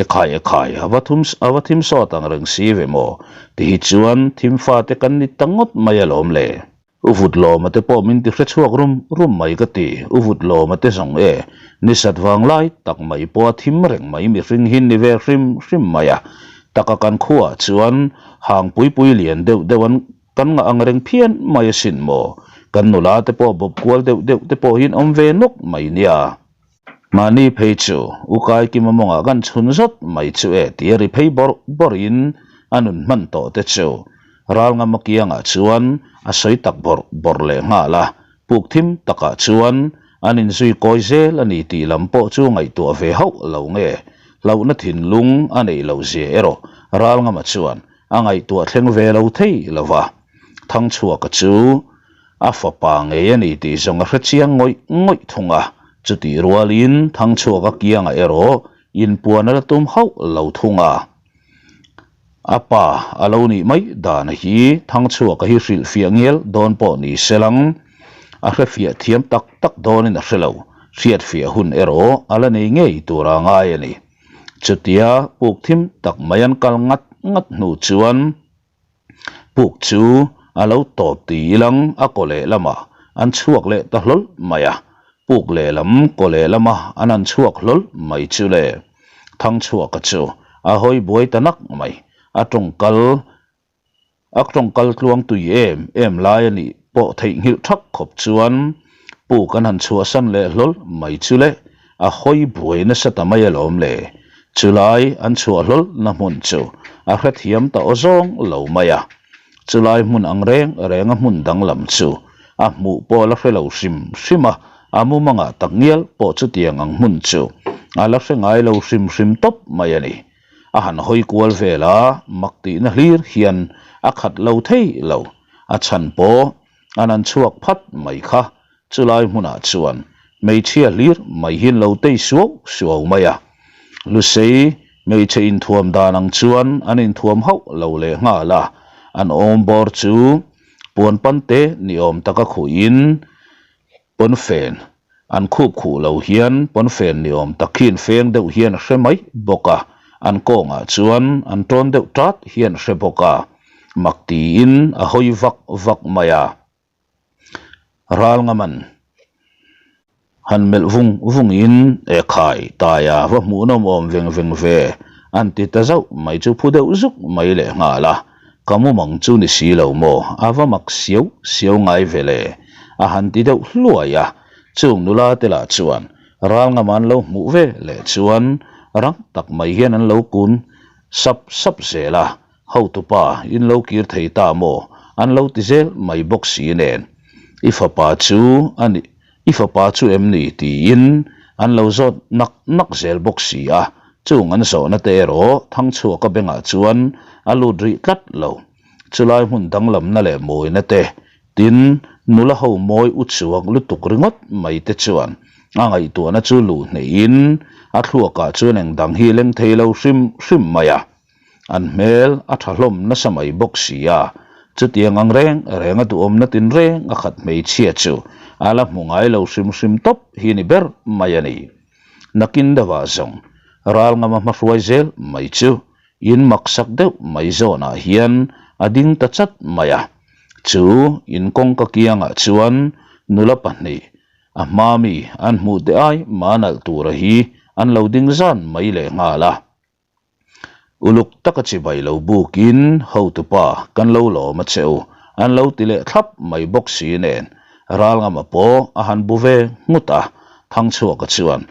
Speaker 1: ekhai ekhai a va thum a va thim sawt ang reng si ve maw, ti hi chuan thim fate kan ni ta ngawt mai alawm le. U vut lawma te pawh min ti hre chhuak rum rum mai ka ti, u vut lawma te zawng e, nisat vang lai tak mai pawh a thim reng mai mihring hi ni ve hrim hrim mai a, taka kan khuaah chuan hang pui pui lian deuh deuh an kan ngah ang reng phian mai asin maw, kan nula te pawh bawp kual deuh deuh te pawh hi an awm ve nawk mai nia. Mahni phei chu u Kaikima mawngah kan chhun zawt mai chu e tia ri phei bawrh bawrhin a nun hman tawh te chu Ralngama kiangah chuan a sawi tak bawrh bawrh leh nghal a, puk thim takah chuan an inzui kawi zel a ni tih lam pawh chu ngaihtuah ve hauh lo nge hlauhna thinlung a neih loh zia erawh Ralngama chuan a ngaihtuah thleng ve lo thei lo va, Thangchhuaka chu A fapa ngei a ni tih zawng a hre chiang ngawih ngawih thung a, chutih rualin Thangchhuaka kiangah erawh inpuan a la tum hauh lo thung a. A pa a lo nih mai dan hi Thangchhuaka hi hrilhfiah ngial dawn pawh ni se lang, a hrefiah thiam tak tak dawnin a hre lo, hriatfiah hun erawh a la nei ngei tur a ngai a ni. Chutia puk thim tak mai an kal ngat ngat hnu chuan, Puk chu a lo tawp ti ilang a kaw lehlamah an chhuak leh ta hlawl mai a, puk lehlam kaw lehlama an han chhuak hlawl mai chu le. Thangchhuaka chu a hawi buai ta nak mai, a tawngkal a tawngkal tluang tui em em lai a nih pawh theihnghilh thak khawp chuan puk an han chhuahsan leh hlawl mai chu le, a hawi buai nasa ta mai alawm le. Chulai an chhuah hlawl na hmun chu a hrethiam ta aw zawng lo mai a. Chulai hmun ang reng reng a hmun danglam chu a hmuh pawh la hre lo hrim hrim a, a mumangah tak ngial pawh chutiang ang hmun chu a la hre ngai lo hrim hrim tawp mai a ni. A han hawi kual vel a, mak tihna hlir hian a khat lo thei lo. A chhan pawh An an chhuak phat mai kha. Chulai hmunah chuan Hmeichhia hlir mai hi an lo tei suau suau mai a. Lusei hmeichhe inthuam dan ang chuan an inthuam hauh lo leh nghal a, an awm bawr chu puan pante ni awm taka khuhin pawnfen an khup khuh lo hian pawnfen ni awm tak hi infeng deuh hian a hre mai bawk a, an kawngah chuan an tawn deuh tat hian a hre bawk a, mak tiin a hawi vak vak mai a. Ral ngaman han melh vung vung in e khai taia va hmuhnawm awm veng veng ve an ti ta zauh mai chu phu deuh zuk mai leh nghal a, ka mumang chu ni si lo maw a va mak siau siau ngai ve le a han ti deuh hluai a, chung nula te lah chuan ral ngam an lo hmuh ve leh chuan rang tak mai hian an lo kun sap sap zel a. Hotupa, in lo kir thei ta maw? An lo ti zel mai bawk si nen. I fapa chu a ni, i fapa chu em ni? tiin an lo zawt nak nak zel bawk si a. Chung an zawhna te erawh Thangchhuaka bengah chuan a lut rih tlat lo. Chulai hmun danglamna leh mawina te, tin, nula ho mawi u chuak lutuk ringawt mai te chuan a ngaihtuahna chu luh hnehin a thluakah chuan engdang hi leng thei lo hrim hrim mai a. An hmel a tha hlawm nasa mai bawk si a, chutiang ang reng reng a duhawmna tinreng a khat hmeichhia chu a la hmu ngai lo hrim hrim tawp hi ni ber mai a ni. Nakin deuhah zawng ral ngama hmahruai zel mai chu in maksak deuh mai zawnah hian a ding ta chat mai a, chu in kawngka kiangah chuan nula pahnih a hma mi an hmuh te ai mah nalh tura hi an lo ding zan mai lehnghal a. Uluk taka chibai lo bukin hotupa kan lo lawm a che u, an lo ti leh thlap mai bawk si nen Ralngama pawh a han bu ve nghut a, Thangchhuaka chuan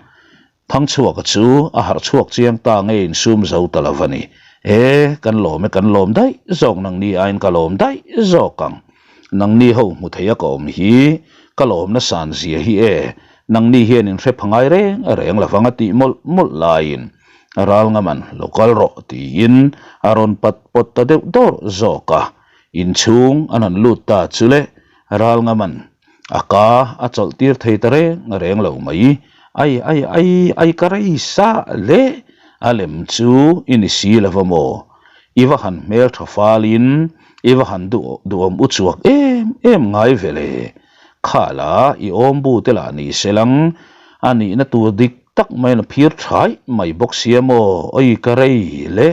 Speaker 1: Thangchhuaka chu a harh chhuak chiang ta nge insum zo ta lo va ni. E, kan lawm e kan lawm daih zawk nangni aiin ka lawm daih zawk ang. Nangni ho hmu thei a ka awm hi ka lawmna san zia hi e, nangni hian in hre pha ngai reng reng lo vang a tih mawlh mawlh laiin Ral ngaman lo kal rawh tiin a rawn pat pawt ta deuh dawr zawk a, inchhung an han lut ta chu le ral ngaman a ka a chawlh tir thei ta reng reng lo mai, ai ai ai ai ka rei sa le a lem chu i ni si lo va maw, i va han hmel tha falin i va han duh duhawm u chuak em em ngai ve le, khala i awmbu te lah ni se lang a nihna tur dik Tak maiin a phir thaih mai bawk sia maw? Awi ka rei le,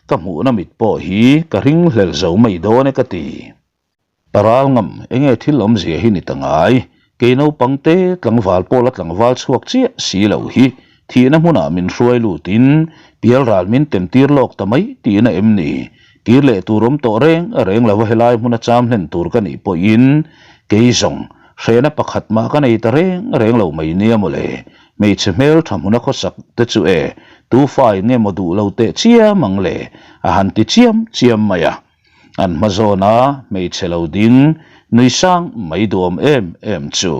Speaker 1: ka hmuhna mit pawh hi ka ring hlel zo mai dawn e ka ti. Paral ngam, enge thil awmzia hi ni ta ngai? Kei naupang te tlangval pawla tlangval chhuak chiah si lo hi thihna hmunah min hruai lutin pial ral min tem tir lawk ta mai tihna em ni? Kir leh tur awm tawh reng reng lova helai hmuna cham hlen tur ka nih pawhin kei zawng hrehna pakhat mah ka nei ta reng reng lo mai nia mawle. Hmeichhe hmel tha hmuna khawsak te chu e, tu fa in nge maw duh lo teh chiam ang le? a han ti chiam chiam mai a. An hma zawna hmeichhe lo ding nui sang mai duhawm em em chu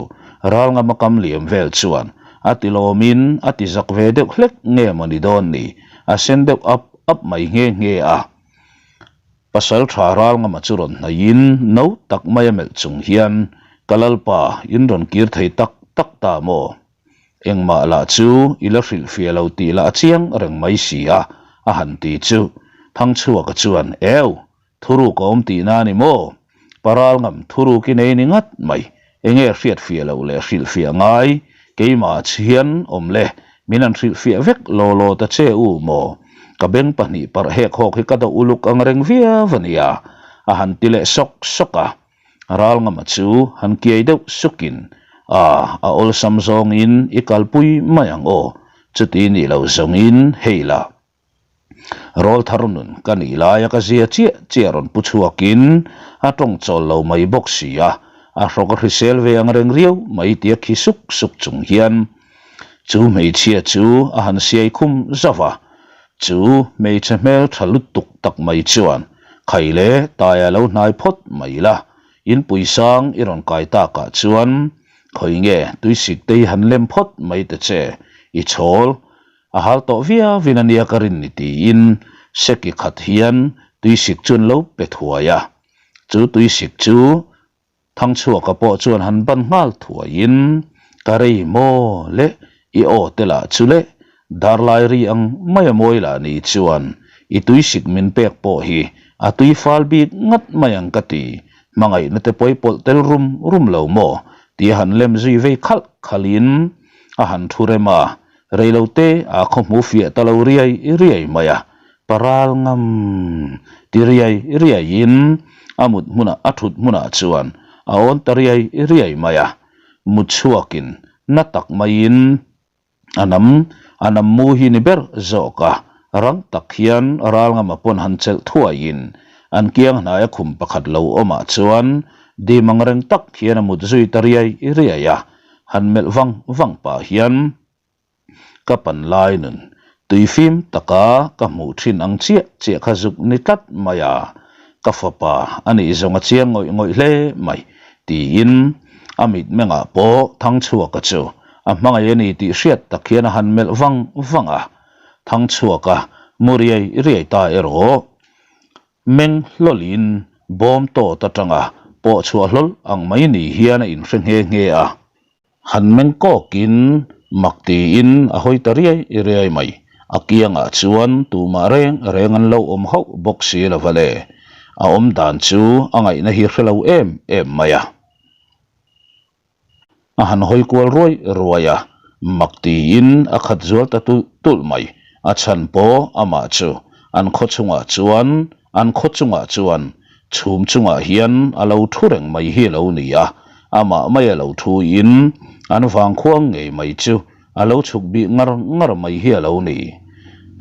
Speaker 1: Ralngama kam liam vel chuan a ti lawmin a ti zak ve deuh hlek nge maw ni dawn ni, a sen deuh ap ap mai nghe nghe a. Pasal tha Ralngama chu rawn hnaihin no tak mai a melh chung hian, Ka Lalpa, in rawn kir thei tak tak ta maw? Engmah lah chu i la hrilhfiah lo tih lah a chiang reng mai si a, a han ti chu. Thangchhuaka chuan, Eu! Thuruk a awm tihna a ni maw? Paral ngam thuruk i nei ni ngat mai. Enge hriatfiah loh leh hrilhfiah ngai? Keimah hian awm le, min han hrilhfiah vek law law ta che u maw? Ka beng pahnih parh hek hawk hi ka dawh uluk ang reng viau a nia, a han ti leh sawk sawk a. Ral ngama chu han kiai deuh sukin, A, a awlsam zawngin i kalpui mai ang aw, chuti nih lo zawngin hei lah. Rawl thar nun ka nih laia ka zia chiah chiah rawn pu chhuakin a tawng chawl lo mai bawk si a, a hrawk a hrisel ve ang reng riau mai tia khi suk suk chung hian chu hmeichhia chu a han siai khum zauh a, chu hmeichhe hmel tha lutuk tak mai chuan khai leh taia lo hnai phawt mai la, inpui sang i rawn kai takah chuan khawi nge tuisik te hi han lem phawt mai ta che, i chhawl A hal tawh viauin a nia ka rin ni tiin seki khat hian tuisik chu an lo pe thuai a. Chu tuisik chu Thangchhuaka pawh chuan han ban nghal thuaiin. Ka rei maw le, i aw te lah chu le, darlai ri ang mai a mawi lah ni chuan i tuisik min pek pawh hi a tui fal bik ngat mai ang ka ti, hmangaihna te pawi pawlh tel rum rum lo maw tia han lem zui vei khalh khalhin a han thu rem a, reilote a khawhmu fiah ta lo riai riai mai a, Paral ngam ti riai riaiin a mut hmunah a thut hmunah chuan a awn ta riai riai mai a, mut chhuakin na tak maiin a nam a nam mu hi ni ber zawk a, rang tak hian ral ngama pawn han chelh thuaiin an kiang hnaia khum pakhat lo awmah chuan dim ang reng tak hian a mut zui ta riai riai a, han melh vang vang pah hian. Ka pan lai nun tuifim taka ka hmuh thin ang chiah chiah kha zuk ni tlat mai a, ka fapa a nih zawng a chiang ngawih ngawih hle mai tiin a mitmengah pawh Thangchhuaka chu a hmangaih a ni tih hriat tak hian a han melh vang vang a, Thangchhuaka mu riai riai ta erawh meng hlawlin bawm tawt atanga pawh chhuah hlawl ang mai ni hian a inhre nghe nghe a. Han meng kawkin mak tiin a hawi ta riai riai mai. A kiangah chuan tumah reng reng an lo awm hauh bawk si lo va le. A awm dan chu a ngaihna hi hre lo em em mai a. A han hawi kual ruai ruai a, mak tiin a khat zual ta tulh tulh mai. A chhan pawh amah chu an khaw chungah chuan An khaw chungah chuan chhum chungah hian a lo thu reng mai hi a lo ni a, amah mai a lo thu in an vangkhua ngei mai chu a lo chhuk bih ngar ngar mai hi a lo ni.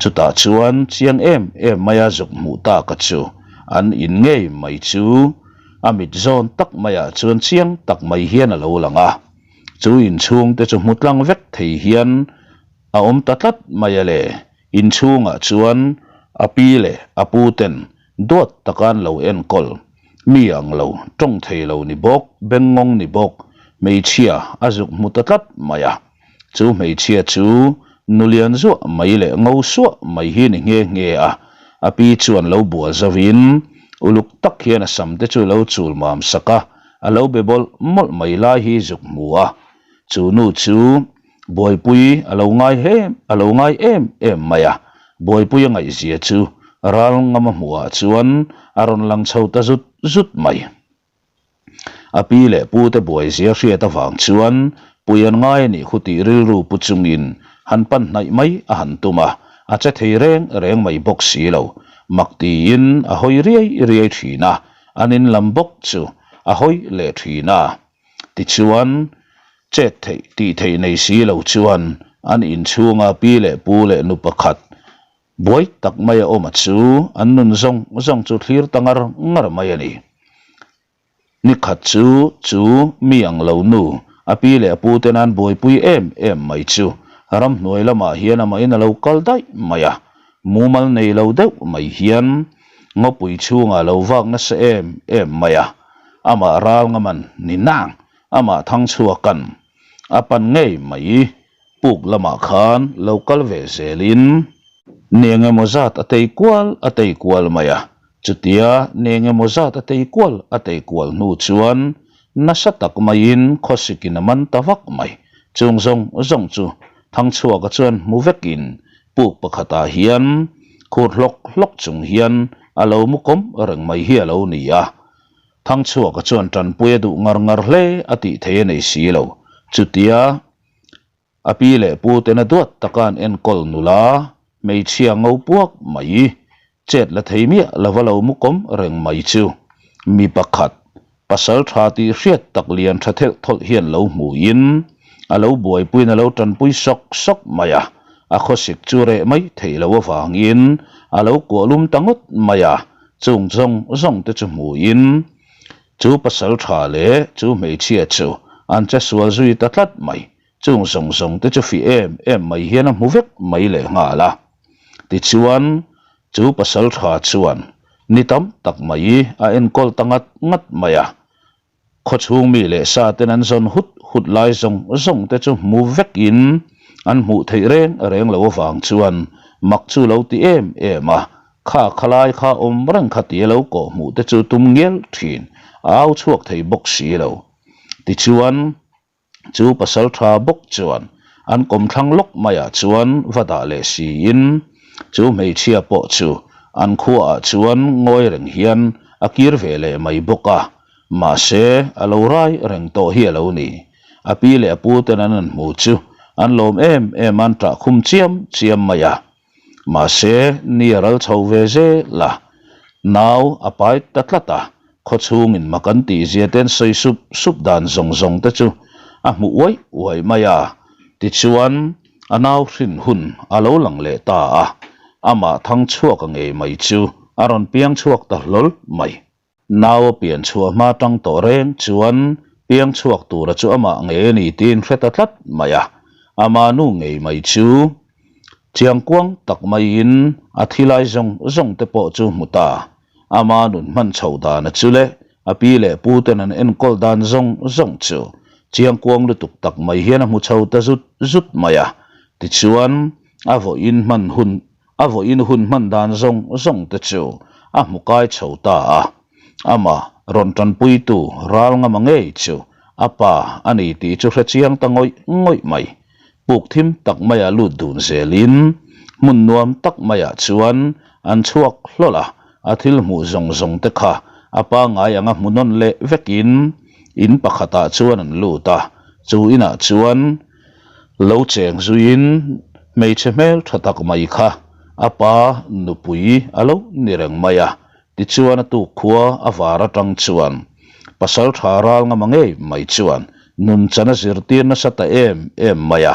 Speaker 1: Chutah chuan chiang em em maia zuk hmuh taka chu an in ngei mai chu a mit zawn tak maiah chuan chiang tak mai hian a lo lang a, chu inchhung te chu hmu tlang vek thei hian a awm ta tlat mai a le. Inchhungah chuan a pi leh a pu ten duat taka an lo enkawl, mi ang lo, tawng thei lo ni bawk, bengngawng ni bawk, hmeichhia a zuk hmu ta tlat mai a. Chu hmeichhia chu nu lian zuah mai leh ngo suah mai hi ni nghe nghe a, a pi chuan lo bual zovin uluk tak hian a sam te chu lo chul mam sak a, a lo be bawlh mawlh mai lai hi zuk hmu a. Chu nu chu Buaipui a lo ngai hem a lo ngai em em mai a, Buaipui a ngaihzia chu ral ngama hmuhah chuan a rawn lang chho ta zut zut mai. A pi leh pu te buaizia hriat avang chuan pui an ngai a nih khu tih rilru pu chungin han pan hnaih mai a han tum a, a che thei reng reng mai bawk si lo. Mak tiin a hawi riai riai thin a, an in lam bawk chu a hawi leh thin a. Tichuan, chet theih tih theih nei si lo chuan an inchhunga pi leh pu leh nu pakhat buai tak mai a awm a chu an nun zawng zawng chu thlir ta ngar ngar mai a ni. Ni khat chu chu mi ang lo nu a pi leh a pu ten an buaipui em em mai chu ramhnuai lamah hian amahin a lo kal daih mai a, mumal nei lo deuh mai hian ngawpui chhungah lo vak nasa em em mai a, amah ral ngaman ni nang amah thang chhuakan a pan ngei mai puk lamah khan lo kal ve zelin ni engemaw zat a tei kual a tei kual mai a, chutia ni engemaw zat a tei kual a tei kual hnu chuan nasa tak maiin khawsikin a man ta vak mai, chung zawng zawng chu Thangchhuaka chuan hmu vekin puk pakhatah hian khur hlawk hlawk chung hian a lo mu kawm reng mai hi a lo ni a. Thangchhuaka chuan tanpui a duh ngar ngar hle a tih thei a nei si lo. Chutia a pi leh pu tena duat taka an enkawl nula hmeichhia ngo puak mai Chet la thei miah lova lo mu kawm reng mai chu mi pakhat, pasal tha tih hriat tak lian tha thelh thawlh hian lo hmuhin a lo buaipuiin a lo tanpui sawk sawk mai a, a khawsik chu reh mai theih loh avangin a lo kuah lum ta ngawt mai a, chung zawng zawng te chu hmuhin chu pasal tha leh chu hmeichhia chu an che sual zui ta tlat mai, chung zawng zawng te chu fih em em mai hian a hmu vek mai lehnghal a. Tichuan, chu pasal tha chuan ni tam tak mai a enkawl ta ngat ngat mai a. Khawchhung mi leh sa ten an zawn hut hut lai zawng zawng te chu hmu vekin an hmuh theih reng reng lo avang chuan mak chu lo ti em em a, kha khalai kha awm reng kha tia lo kawh hmuh te chu tum ngial thin, a au chhuak thei bawk si lo. Tichuan. Chu pasal tha bawk chuan an kawmthlang lawk maiah chuan va dah leh siin chu hmeichhia pawh chu an khuaah chuan ngawi reng hian a kir ve leh mai bawk a, mahse a lo rai reng tawh hi a lo ni. A pi leh a pu ten an han hmu chu an lawm em em a, an ṭah khum chiam chiam mai a. Mahse, ni a ral chho ve zel a, nau a pai ta tlat a, khawchhungin mak an tih zia te an sawi sup sup dan zawng zawng te chu a hmu uaih uaih mai a. Tichuan, a nau hrin hun a lo lang leh ta a, amah thang chhuak a ngei mai chu a rawn piang chhuak ta hlawl mai. Nau a pian chhuah hma tang tawh reng chuan piang chhuak tura chu amah ngei a ni tiin hre ta tlat mai a. Ama nu ngei mai chu chiang kuang tak maiin a thi lai zawng zawng te pawh chu hmu ta. Ama nun hman chho dana chu leh a pi leh pu ten an enkawl dan zawng zawng chu chiang kuang lutuk tak mai hian a hmu chho ta zut zut mai a. Tichuan a vawiin hman hun A vawiin hun hman dan zawng zawng te chu a hmu kai chho ta a, amah rawn tanpuitu ral ngama ngei chu a pa a ni tih chu hre chiang ta ngawih ngawih mai. Puk thim tak maiah lut dun zelin hmun nuam tak maiah chuan an chhuak hlawl a, a thil hmuh zawng zawng te kha a pangngai anga hmu nawn leh vekin in pakhatah chuan an lut a, chu inah chuan Lo cheng zuiin hmeichhe hmel tha tak mai kha a pa nupui a lo ni reng mai a, tichuan a tuk khua a var atang chuan pasal tha ral ngama ngei mai chuan nunchana zirtir nasa ta em em mai a.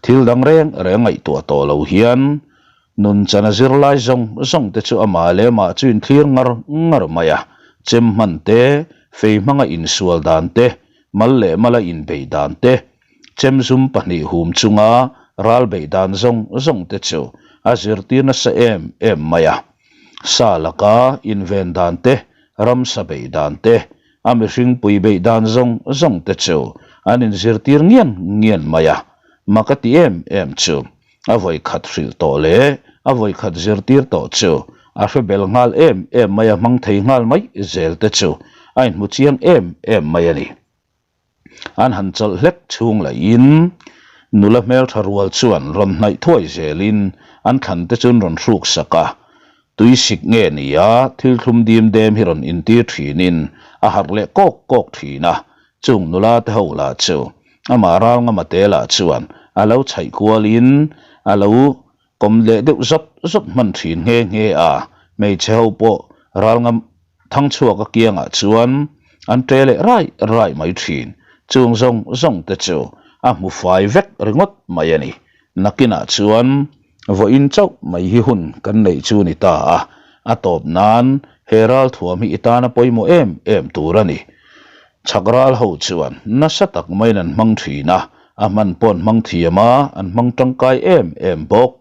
Speaker 1: Thil dang reng reng ngaihtuah tawh lo hian nunchana zirlai zawng zawng te chu amah leh amah chu inthlir ngar ngar mai a, chem hman te, fei hmanga insual dan te, mal leh mala inbeih dan te, Chemzum pahnih hum chunga ral beih dan zawng zawng te chu a zirtir nasa em em mai a. Sa laka inven dan te, ramsa beih dan te, a mihring pui beih dan zawng zawng te chu an inzirtir ngian ngian mai a. Mak a ti em em chu a vawikhat hrilh tawh leh a vawikhat zirtir tawh chu a hre bel nghal em em mai a, hmang thei nghal mai zel te chu a inhmu chiang em em mai a ni. An han chawlh hlek chhung lahin nula hmeltha rual chuan rawn hnaih thuai zelin an thlan te chu an rawn hruk sak a. Tui sik nge ni a, thil thlum dim dem hi rawn intir thinin a harh leh kawk kawk thin a. Chung nula te ho lah chu amah ral ngama te lah chuan a lo chhaih kualin a lo kawm leh deuh zawt zawt hman thin nghe nghe a. Hmeichhe ho pawh ral ngam Thangchhuak a kiangah chuan an ṭe leh raih raih mai ṭhin. Chung zawng zawng te chu a hmu fai vek ringawt mai a ni. Nakinah chuan vawiin chauh mai hi hun kan neih chu ni ta a, a tawp nan he ralthuam hi i tana pawimawh em em tur a ni. Chhak ral ho chuan nasa tak maiin an hmang ṭhin a, a hman pawh an hmang thiam a, an hmang ṭangkai em em bawk.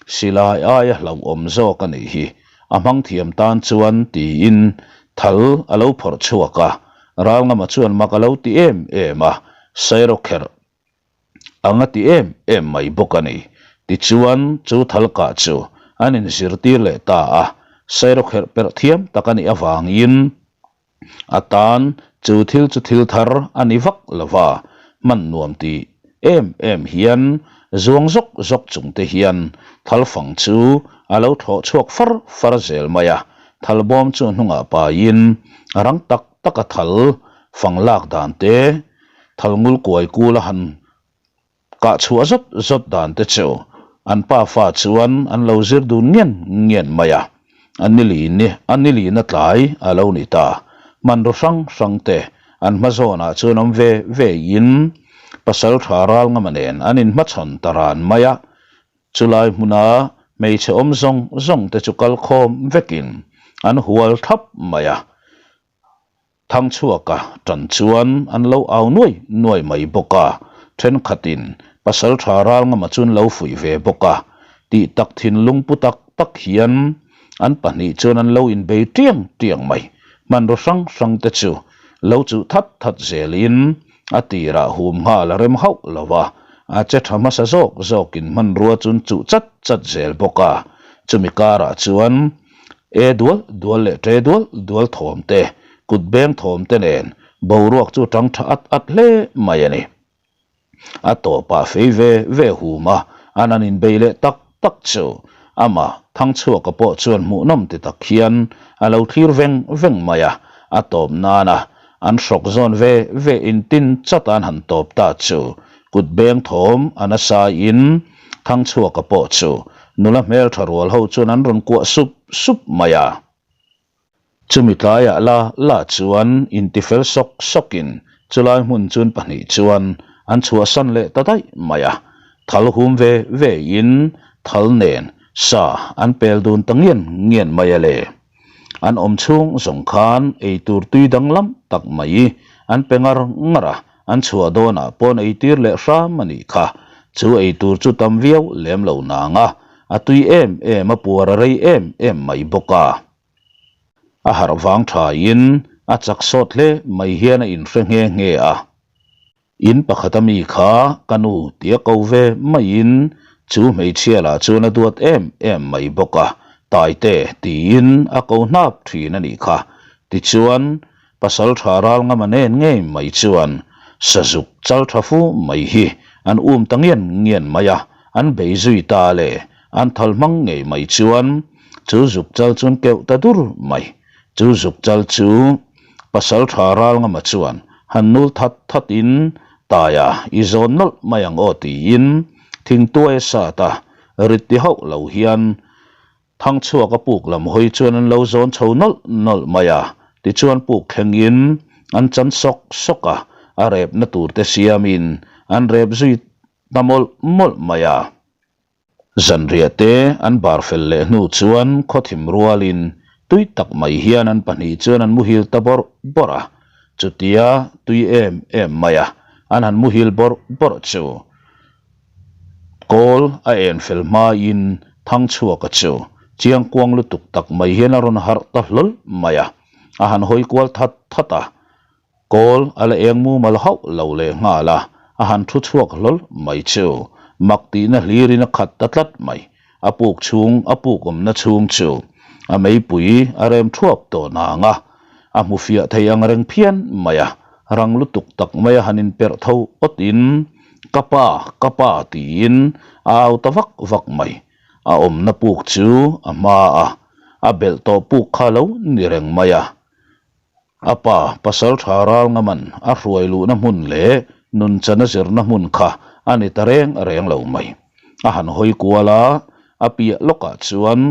Speaker 1: Silai aia hlauhawm zawk a nih hi, a hmang thiam tan chuan tiin thal a lo phawrh chhuak a, Ralngama chuan mak a lo ti em em a, Sairawkherh ang a ti em em mai bawk a ni. Tichuan chu thal kah chu an inzirtir leh ta a, Sairawkherh perh thiam tak a nih avangin, A tan chu thil chu thil thar a ni vak lo va, hman nuam ti em em hian zuang zawk zawk chung te hian thal fang chu a lo thlawh chhuak far far zel mai a, thal bawm chu hnungah paiin rang tak tak a thal fang lak dan te, thal ngul kuai kul a han Kah chhuah zawt zawt dan te chu an pafa chuan an lo zir dun ngian ngian mai a, a nilini a nilina tlai a lo ni ta. Hmanraw hrang hrang te an hma zawnah chuan awm ve ve in pasal tha ral ngama nen an inhmachhawn ta ran mai a, chulai hmuna hmeichhe awm zawng zawng te chu kal khawm vekin an hual thap mai a. Thangchhuaka tan chuan an lo au nuai nuai mai bawk a, thenkhatin pasal tha ral ngama chuan lo fuih ve bawk a, tih tak thinlung pu tak tak hian an pahnih chuan an lo inbei tiang tiang mai. Hmanraw hrang hrang te chu lo chuh that that zelin a tirah hum nghal a rem hauh lo a, a che tha hmasa zawk zawkin hmanrua chuan chuh chat chat zel bawk a, chumi karah chuan E dual dual leh ṭe dual dual thawm te, kut beng thawm te nen boruak chu ṭang ṭha at at hle mai a ni. A tawpah fei ve ve hum a, an han inbei leh tak tak chu. Amah Thangchhuaka pawh chuan hmuhnawm ti tak hian a lo thlir veng veng mai a, a tawp nana an hrawk zawn ve ve intin chat an han tawp ta chu kut beng thawm a nasa in Thangchhuaka pawh chu nula hmeltha rual ho chuan an rawn kuah sup sup mai a. Chumi tlaiah la la chuan intifel sawk sawkin chulai hmun chun pahnih chuan an chhuahsan leh ta daih mai a. Thal hum ve ve in thal nen sa an pel dun ta ngian ngian mai a le. An awm chhung zawng khan eitur tui danglam tak mai an pe ngar ngar a, an chhuah dawnah pawn eitir leh hram a nih kha. Chu eitur chu tam viau lem lo nang a, a tui em em a puar a rei em em mai bawk a. A harh vang thain a chak sawt hle mai hian a inhre nghe nghe a. In pakhat a mi kha ka nu tia ko ve maiin chu hmeichhia lah chuan a duat em em mai bawk a, Taite tiin a ko hnap thin a nih kha. Tichuan, pasal tha ral ngama nen ngei mai chuan sazuk chal tha fu mai hi an um ta ngian ngian mai a, an bei zui ta le, an thal hmang ngei mai chuan chu zuk chal chu an keuh ta dur mai. Chu zuk chal chu pasal tha ral ngama chuan han nul that that in Taia i zawn nawlh mai ang aw tiin thingtuai a sat a, rit ti hauh lo hian Thangchhuak a puk lam hawi chuan an lo zawn chho nawlh nawlh mai a, tichuan puk thlengin an chan sawk sawk a, a repna tur te siamin an rep zui ta mawlh mawlh mai a. Zanriah te an bar fel leh hnu chuan khawthim rualin tui tak mai hian an pahnih chuan an muhil ta bawrh bawrh a, chutia tui em em mai a an han muhil bawrh bawrh chu Kawl a en fel hmain Thangchhuaka chu chiangkuang lutuk tak mai hian a rawn harh ta hlawl mai a, a han hawi kual that that a. Kawl a la eng mumal hauh lo leh nghal a, a han thu chhuak hlawl mai chu mak tihna hlirin a khat ta tlat mai. A puk chhung a puk awmna chhung chu a meipui a rem thuap tawh nang a, a hmu fiah thei ang reng phian mai a, rang lutuk tak mai a han inperh tho awtin Ka pa, ka pa tiin a au ta vak vak mai. A awmna puk chu a hma a, a belh tawh puk kha lo ni reng mai a. A pa, pasal tha ral ngaman a hruai luhna hmun leh nunchana zirna hmun kha a ni ta reng reng lo mai. A han hawi kual a, a piah lawkah chuan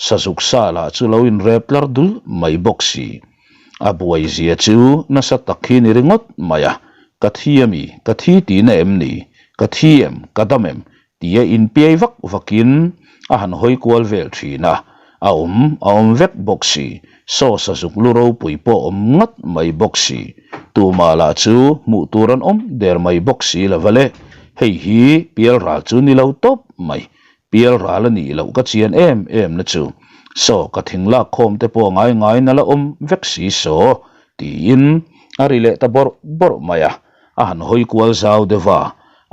Speaker 1: sazuk sa lah chu lo inrep tlar dul mai bawk si. A buai zia chu nasa tak hi ni ringawt mai a, Ka thi a mi? Ka thi tihna em ni? Ka thi em? Ka dam em? Tia inpiai vak vakin a han hawi kual vel thin a, a awm a awm vek bawk si, saw sazuk lu ropui pawh awm ngat mai bawk si, tumah lah chu hmuh tur an awm der mai bawk si lo va le, hei hi pial ral chu ni lo tawp mai, pial ral a nih loh ka chian em em na chu, saw ka thing lak khawm te pawh ngai ngaiin a la awm vek si saw, tiin a ri leh ta bawrh bawrh mai a. A han hawi kual zau deuh a,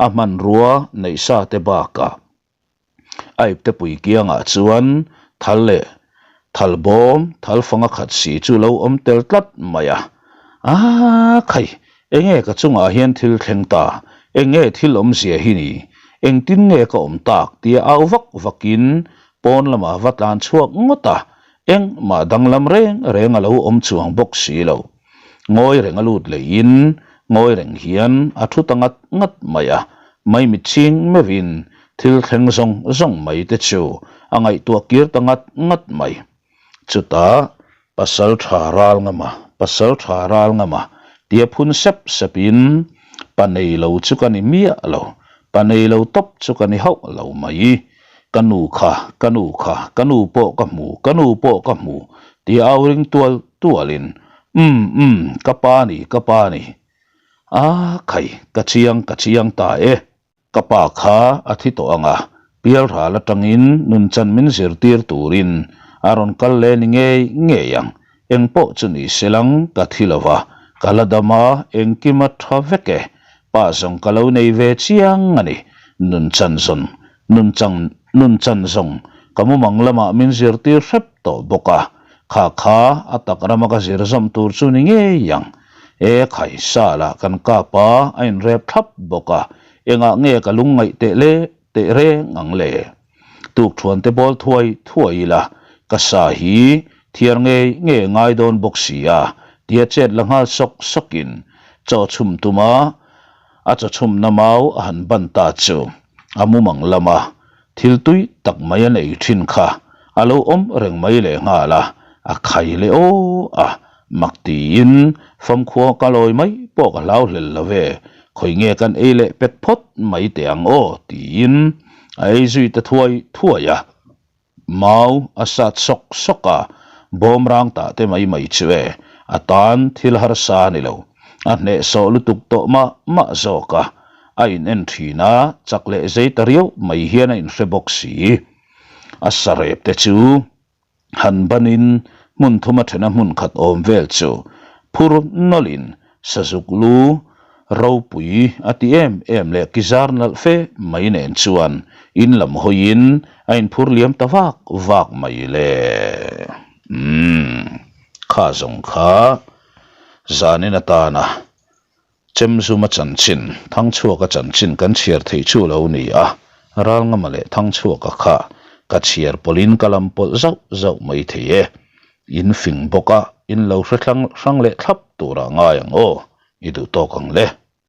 Speaker 1: a hmanrua neih sa te bakah a ipte pui kiangah chuan thal leh thal bawm thal fang a khat si chu lo awm tel tlat mai a. Aa khai, enge ka chungah hian thil thleng ta, enge thil awmzia hi ni, engtin nge ka awm tak tia au vak vakin pawn lamah va tlan chhuak ngawt a, engmah danglam reng reng a lo awm chuang bawk si lo. Ngawi reng a lut leiin ngawi reng hian a thu ta ngat ngat mai a, maimit chhing meuhin thil thleng zawng zawng mai te chu a ngaihtuah kir ta ngat ngat mai. Chutah pasal tha ral ngama, pasal tha ral ngama tia phun sep sepin pa nei lo chu ka ni miah lo, pa nei lo tawp chu ka ni hauh lo mai. Ka nu kha, ka nu kha, ka nu pawh ka hmu, ka nu pawh ka hmu, tia au ring tual tualin, Umm, umm, ka pa ni, ka pa ni. A, khai, ka chiang, ka chiang ta e. Ka pa kha a thi tawh ang a, pialral atangin nunchan min zirtir turin a rawn kal leh ni ngei ngei ang. Eng pawh chu ni se lang ka thi lo va, ka la dam a, engkim a tha vek e. Pa zawng ka lo nei ve chiang a ni. Nunchan zawn, nunchang, nunchan zawng ka mumang lamah min zirtir hrep tawh bawk a. Kha kha a tak rama ka zir zawm tur chu ni ngei ang. E khai, sa lah kan kap a, a inrep thlap bawk a. Engah nge ka lungngaih teh le teh reng ang le? Tukthuan te bawl thuai thuai ila, ka sa hi thiar ngei ngei ngai dawn bawk si a, tia chet la nghal sawk sawkin chaw chhum tuma a chaw chhumna mau a han ban ta chu a mumang lama thil tui tak mai a nei thin kha a lo awm reng mai leh nghal a, a khai leh aw a, mak tiin famkhua ka lawi mai pawh ka hlau hlel lo ve, khawi nge kan ei leh pet phawt mai teh ang aw tiin a ei zui ta thuai thuai a. Mau a sat sawk sawk a, bawm rang tah te mai mai chu e, a tan thil harsa a ni lo. A hnehsawh lutuk tawh mah mah zawk a, a in en thin a, chak leh zei ta riau mai hian a inhre bawk si. A sarep te chu han banin hmun thuma thena hmun khat awm vel chu phur nawlhin Sazuk lu ropui a ti em em leh ki zar nalh fe mai nen chuan in lam hawiin a inphur liam ta vak vak mai le. Umm, kha zawng kha zanin atana Chemzuma chanchin, Thangchhuaka chanchin kan chhiar theih chu lo ni a, Ralngama leh Thangchhuaka kha ka chhiar pawlhin ka lam pawlh zauh zauh mai thei e. In fing bawk a, in lo hre thlang hrang leh thlap turah ngai ang aw, i duh tawk ang le.